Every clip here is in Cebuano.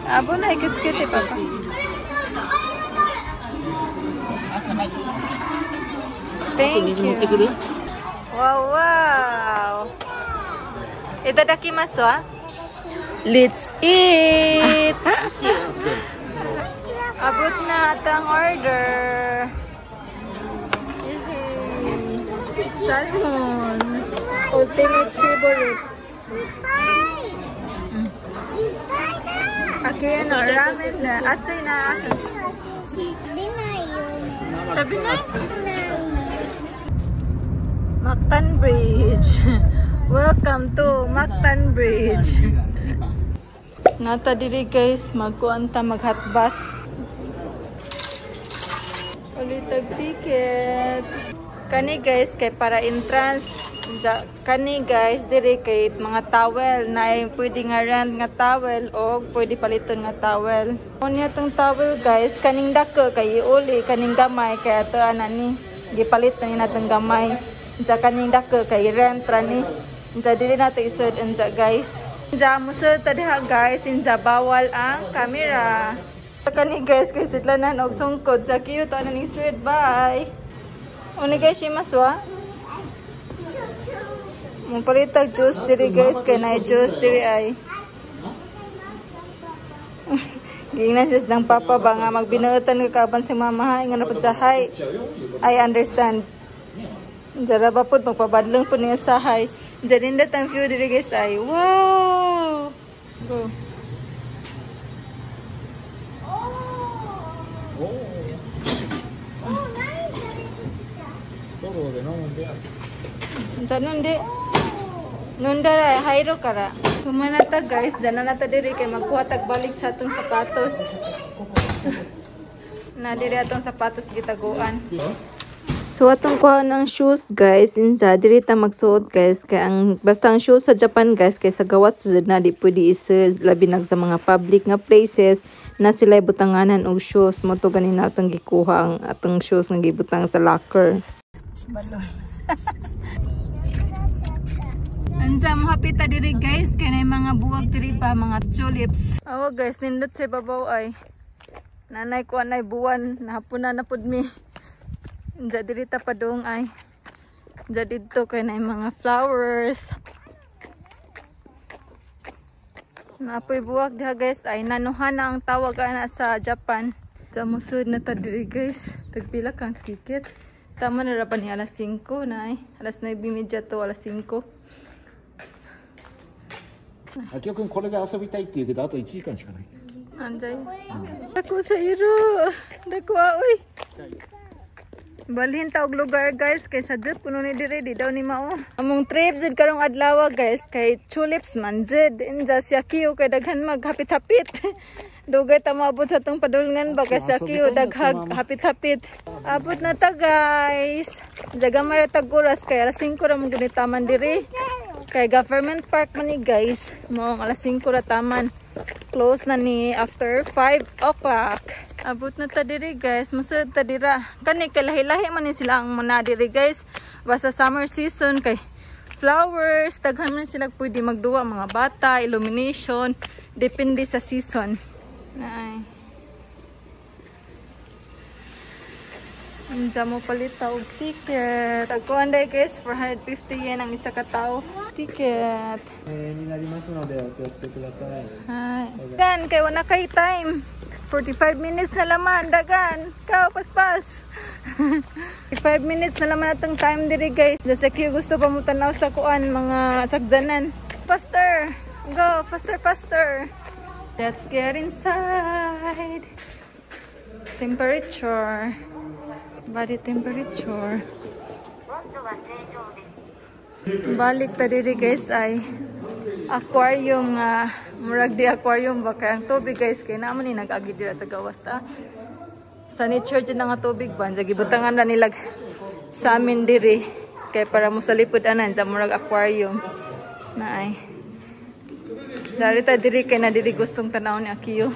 Abo na ikit-kit papa. Thank you. Wow, wow. Itadakimasu wa? Let's eat! Abot na atang order. Yay. Salmon. Ultimate favorite. Okay, ano, ramen na. Atsay na. Tabi na. Mactan Bridge. Welcome to Mactan Bridge. Nata diri guys, magkuan ta mag hot bath. Ulit ticket. Kani guys kay para entrance. Kani guys diri kay mga towel na pwede nga rent nga towel o pwede paliton nga towel. Unya tong towel guys, kaning dako kay iuli, kaning gamay kay ato ana ni gipalit na ni natong gamay. Unsa kaning dako kay rent ra ni. Unsa dili nato isod unsa guys. Unsa musod ta diha guys, unsa bawal ang camera. Kani guys kay sidlanan og sungkod sa cute ana ni sud. Bye. Uni guys shimasu wa? Mapalitag juice diri guys kay na juice diri ay. Giingnan siya ng papa ba nga magbinuotan ka kaban si mama ha ingon na pud sa hi. I understand. Jara ba pud magpabadlong pud niya sa hi. Diyan nindot ang view diri guys ay. Wow! Go. Unsa Nundara, hayro kara. Kumana ta guys, dana na ta diri kay magkuha tag balik sa atong sapatos. Na diri atong sapatos gitaguan. So atong kuha ng shoes guys, insa diri ta magsuot guys kay ang basta ang shoes sa Japan guys kay sa gawas jud na di pwede isa labi nag sa mga public nga places na sila butanganan og shoes mo to gani natong gikuha ang atong shoes nga gibutang sa locker. Balon. Ansa mo hapit ta diri guys kay nay mga buwag diri pa mga tulips. Awa guys, nindot sa ibabaw ay. Nanay ko anay buwan, nahapon na napud mi. Unsa diri ta padung ay. Unsa didto kay nay mga flowers. Naapoy buwag diha guys ay nanuhana ang tawag ana sa Japan. Sa musud na ta diri guys. Tagpila kang ticket. Tama na ra pa ni alas 5 na ay. Alas 9:30 to alas 5. あきおくんこれで遊びたいって言うけどあと1時間しかない。 Anjay. Dako sa iro. Dako oy. Balhin ta og lugar guys kay sa jud kuno ni diri di daw ni mao. Among trip jud karong adlaw guys kay tulips man jud. Inja siya kiyo kay daghan maghapit-hapit. Dugay ta moabot sa atong padulngan ba kay siya kiyo daghag hapit-hapit. Abot na ta guys. Jaga mara tag oras kay alas 5 ra man gud taman diri. Kay government park man ni guys. Mao alas 5 ra taman. Close na ni after 5 o'clock. Abot na ta diri guys. Musud ta dira. Kani kay lahi-lahi man ni sila ang muna diri guys. Basta summer season kay flowers, daghan man sila pwede magduwa mga bata, illumination, depende sa season. Ay. Unsa mo palit og ticket. Tagkuan day guys, 450 yen ang isa ka tawo. Ticket. Hi. Dagan kay wala kay time. 45 minutes na laman dagan. Kao paspas. 5 minutes na laman atong time diri guys. Dasa kayo gusto pa mo tan-aw sa kuan mga sakdanan. Faster. Go faster faster. Let's get inside. Temperature. Body temperature. Balik ta diri guys ay aquarium nga murag di aquarium ba kay ang tubig guys kay naman ni nag-agi dira sa gawas ta. Sa nature jud nga tubig ba gibutangan na nila sa amin diri kay para mosalipod anan sa murag aquarium na ay. Dari ta diri kay na diri gustong tan-awon ni Akiyo.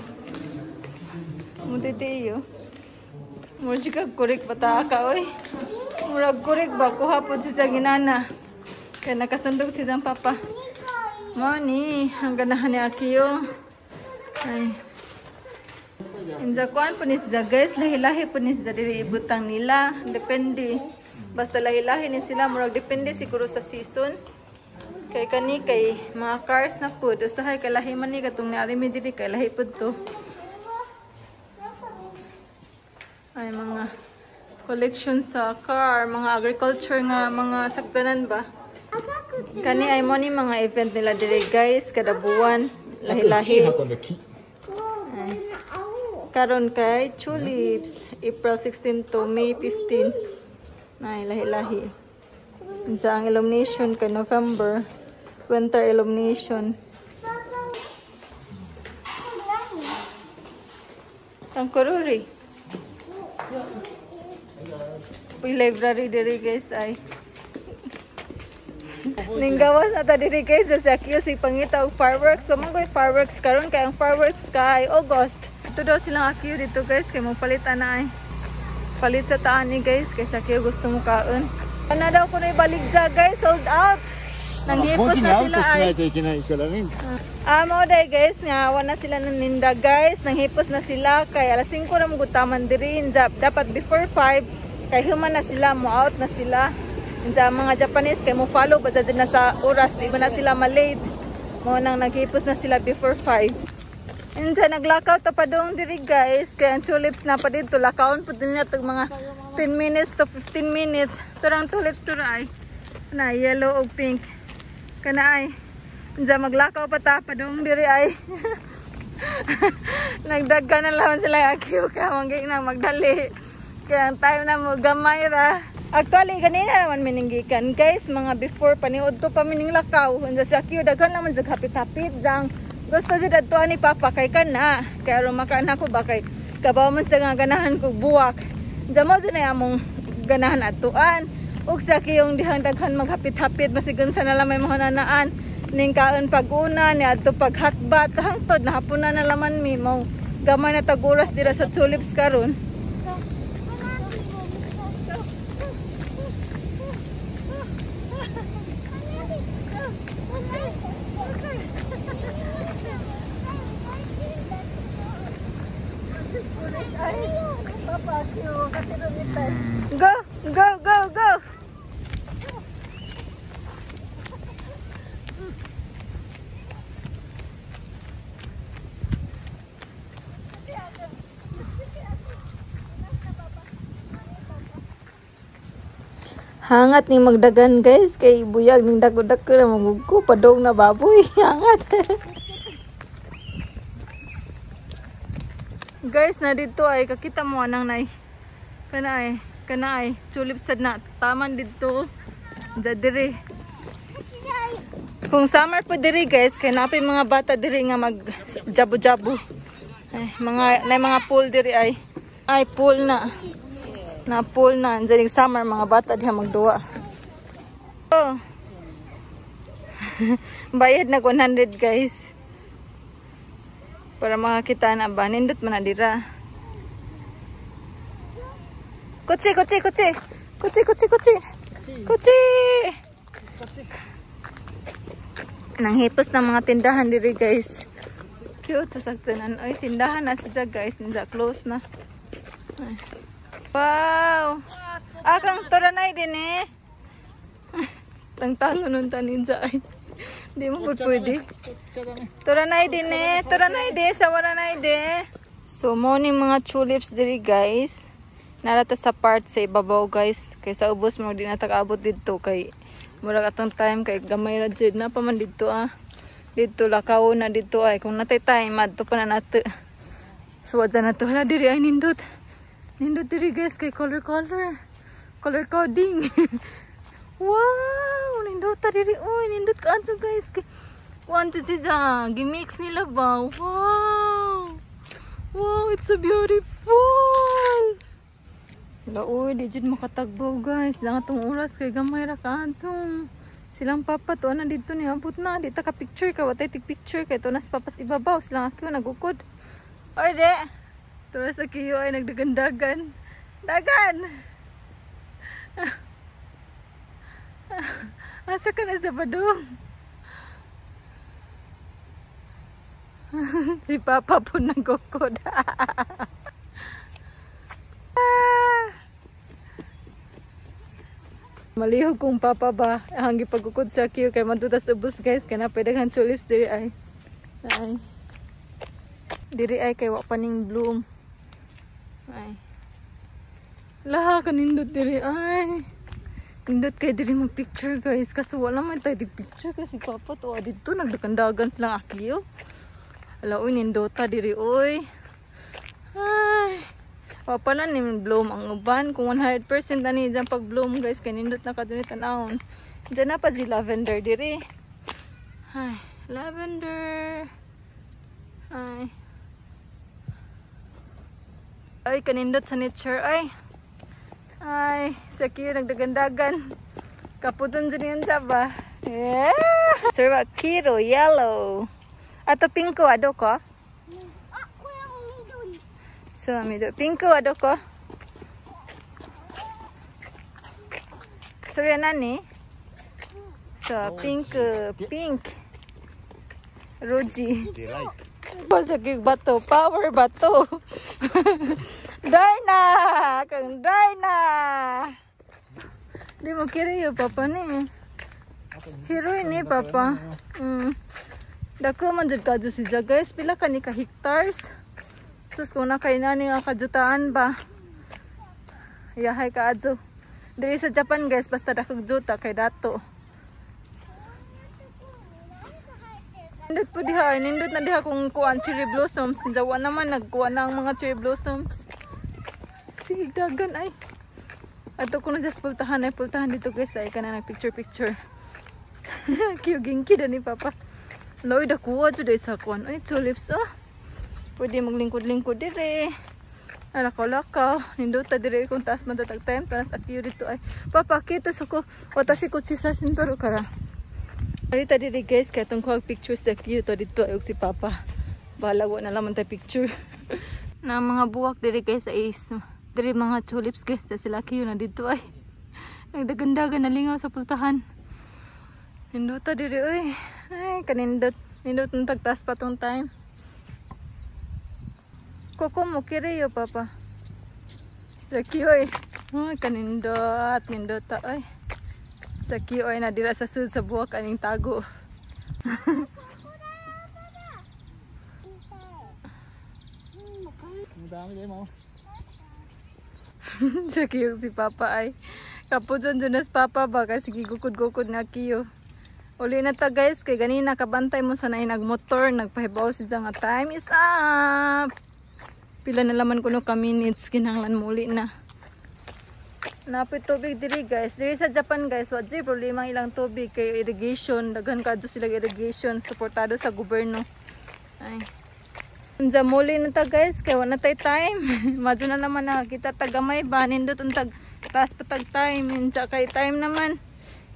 Mutitiyo. Murag ka kurik bata ka oy. Murag kurik ba kuha pod si ginana. Kay nakasundog si dang papa. Mao ni ang ganahan ni Akiyo. Ay. Inza kuan po ni siya, guys, lahi-lahi po ni siya diri ibutang nila. Depende. Basta lahi-lahi ni sila, murag depende siguro sa season. Kay kani kay mga cars na pud, usahay kay lahi man ni katong niari mi diri kay lahi pud to. Ay, mga collection sa car, mga agriculture nga mga saktanan ba? Kani ay mo ni mga event nila diri, guys, kada buwan, lahi-lahi. 木運んだ木。 Karon kay tulips, April 16 to May 15. Ay, lahi-lahi. Sa ang illumination kay November, winter illumination. Ang kururi. Uy, library diri, guys, ay. Ninggawas na ta diri, guys, sa Akio si pangita og fireworks. So man koy fireworks karon kay ang fireworks kay August. Ito daw silang Akio dito, guys, kay mo palit ana ay. Palit sa taan ni, guys, kay sa Akio gusto mo kaon. Ana daw kuno ibaligja, guys, sold out. 5 Nanghipos 時に na アウ sila トしな ay. いといけないからね。 Ah, mao day, guys, nga wala na sila naninda, guys. Nanghipos na sila kay alas 5 na magutaman diri. Inja, dapat before 5 kay human na sila, mo out na sila. Inja mga Japanese kay mo follow ba din na sa oras, di ba na sila malate. Mo nang naghipos na sila before 5. Inja naglakaw ta pa dong diri, guys, kay ang tulips na pa dito lakawon pud nila tag mga 10 minutes to 15 minutes. Turang tulips tura ay. Na yellow og pink. Kana ay. Inja maglakaw pa ta padung diri ay. Nagdagka na lang sila akiw ka manggig na magdali. Kaya ang time na mo gamay ra. Actually ganina naman mininggikan, guys, mga before paniud to pa mining lakaw. Unsa si Akiw daghan naman sa hapit-hapit dang gusto si dadtuan ni Papa kay kana. Kay aron makaan ako ba kay kabaw man sa nga ganahan ko buwak. Unsa mo na among ganahan atuan. Ug sa akiyong dihang daghan maghapit-hapit masigun sa na lang may mga nanaan ning kaon pag-una ni adto pag hotbat hangtod nahaponan na laman mi mo gamay na tag oras dira sa tulips karon. Go, go, go, go. Hangat ni magdagan, guys, kay buyag ning dako-dako na magugko padong na baboy. Hangat. Guys, na dito ay kakita mo anang nay. Kana ay tulips sad na taman dito. Da diri. Kung summer po diri, guys, kay napay mga bata diri nga mag jabo-jabo. Ay, mga nay mga pool diri ay. Ay, pool na. Na pool na. Andiyan yung summer, mga bata diha magduwa. Oh. Bayad na 100, guys. Para makakita na ba. Nindot man na dira. Kutsi, kutsi, kutsi. Kutsi, kutsi, kutsi. Kutsi. Nanghipos ng mga tindahan diri, guys. Cute sa saktanan. Ay, tindahan na sila, guys. Ninja close na. Ay. Wow! Akang turanay din eh. Tangtangon nun ta ninja ay. Di mo gud pwede. Turanay din eh. Turanay din. Sawaranay din. So, mo ni mga tulips diri, guys. Narata sa part sa ibabaw, guys. Kay sa ubos mo di na takaabot didto kay murag atong time kay gamay ra jud na pa man didto ah. Didto lakaw na didto ay kung natay time adto pa na nato. So adto na to, hala diri ay nindot. Nindot diri, guys, kay color color. Color coding. Wow, nindot ta diri oy, nindot ka adto, guys. Kay kuan to siya, gimix nila ba? Wow. Wow, it's so beautiful. Wala, uy, di jud makatagbaw, guys. Lang atong oras kay gamay ra ka adto. Silang papa to na didto ni abot na, di ta ka picture ka, watay tig picture kay to nas papas ibabaw silang akiw nagukod. Oy de. Tura sa kiyo ay nagdagandagan. Dagan. Asa ka na sa padung? Si Papa po nagukod. Malihog kong Papa ba ang gipagukod sa Akio kay madutas ubos guys kay napay daghan tulips diri ay. Ay. Diri ay kay wa pa ning bloom. Ay. Laha kanindot diri ay. Nindot kay diri mag picture guys kaso wala man tayo di picture kasi Papa to didto nagdakandagan silang Akio. Ala uy nindota diri oy. Ay. Wa pa na ni bloom ang uban kung 100% na ni dyan pag bloom guys kay nindot na kadto ni tan-awon. Diyan na pa si lavender diri. Ay, lavender. Ay. Ay kanindot sa nature ay. Ay, sa kiyo nagdagandagan. Kaputon dyan yun sa ba? Yeah. Sir, kiro yellow. Ato pinko ado ko? So, mido. Pinko ado ko? Sorry nani? So, pink, pink. Roji. Basagig bato, power bato. Darna! Kang Darna! Di mo kiriyo, Papa ni. Hero ni, Papa. Dako man jud kadto si ja guys, pila ka ni ka hectares. Sus kung na kay nani nga kajutaan ba. Yahay ka adto. Diri sa Japan guys, basta dakog juta kay dato. Nindot po diha, nindot na diha kung kuan cherry blossoms. Jawa naman nagkuan na ang mga cherry blossoms. Sige dagan ay. Ato ko na just pultahan ay pultahan dito guys ay kana nag picture picture. Kiyogingki da ni Papa. Loy dakuha jud ay sa kuan. Ay tulips oh. Pwede maglingkod-lingkod dire. Alakaw-lakaw. Nindota dire kung taas madatag time. Taas akiyo dito ay. Papa kito suko. Watashi ko chisa shintoru kara. Arita diri guys kay tong kuha picture sa akiyo to dito ay si Papa. Bahala wa na laman tay picture. Na mga buwak diri guys ay diri mga tulips guys ta sila akiyo na dito ay. Nagdagandagan na lingaw sa pultahan. Nindota diri oy. Ay kanindot. Nindot ng tagtaas pa tong time. Koko mo kiriyo Papa. Sa kiyo ay. Ay kanindot, nindota ay. Sa kiyo ay nadira sa sud sa buwak aning tago. Sa kiyo si Papa ay. Kapudon dyan nas Papa ba kasi gigukod-gukod na kiyo. Uli na ta guys kay ganina kabantay mo sa naay nagmotor nagpahibaw si nga time is up. Pila na laman kuno ka minutes kinahanglan mo uli na. Napit tubig diri guys. Diri sa Japan guys, wa jay problema ang ilang tubig kay irrigation, daghan kadto sila irrigation suportado sa gobyerno. Ay. Unsa muli na ta guys kay wa na tay time. Madyo na naman nakita tagamay ba nindot ang tag taas pa tag time unsa kay time naman.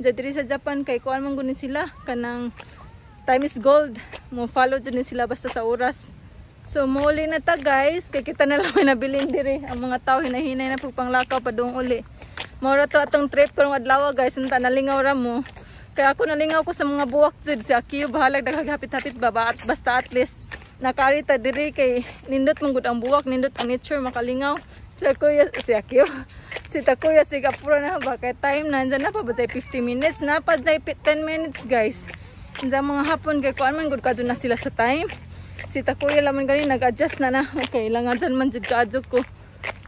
Diri sa Japan kay kuan man guni sila kanang time is gold. Mo follow jud ni sila basta sa oras. So muli na ta guys kay kita na lang may nabilin diri ang mga tao hinahinay na pagpanglakaw padung uli. Mao ra to atong trip karong adlaw guys unta nalingaw ra mo. Kay ako nalingaw ko sa mga buwak jud si Akiyo bahalag daghang hapit-hapit ba at basta at least nakaarita diri kay nindot man gud ang buwak, nindot ang nature makalingaw. Si Kuya si Akiyo si Takuya si Kapura na ba kay time na andyan na pa ba 50 minutes na pa 10 minutes guys. Andyan mga hapon kay kuan man gud kadto na sila sa time. Si Takuya laman gani nag-adjust na na. Okay lang andyan man jud kaadyo ko.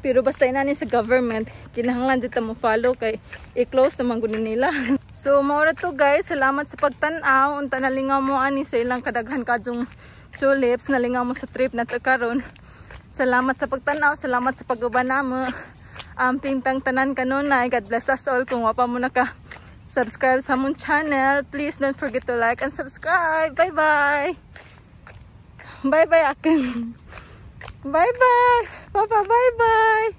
Pero basta inani sa government kinahanglan jud ta mo follow kay i-close naman gud nila. So mao ra to guys, salamat sa pagtan-aw. Unta nalingaw mo ani sa ilang kadaghan kadyong tulips, nalingaw mo sa trip na to karon. Salamat sa pagtan-aw, salamat sa pag-uban namo. Amping tang tanan kanunay. God bless us all. Kung wapa mo naka-subscribe sa among channel, please don't forget to like and subscribe. Bye-bye. Bye-bye akin. Bye-bye. Papa, bye-bye.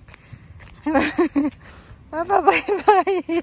Papa, bye-bye.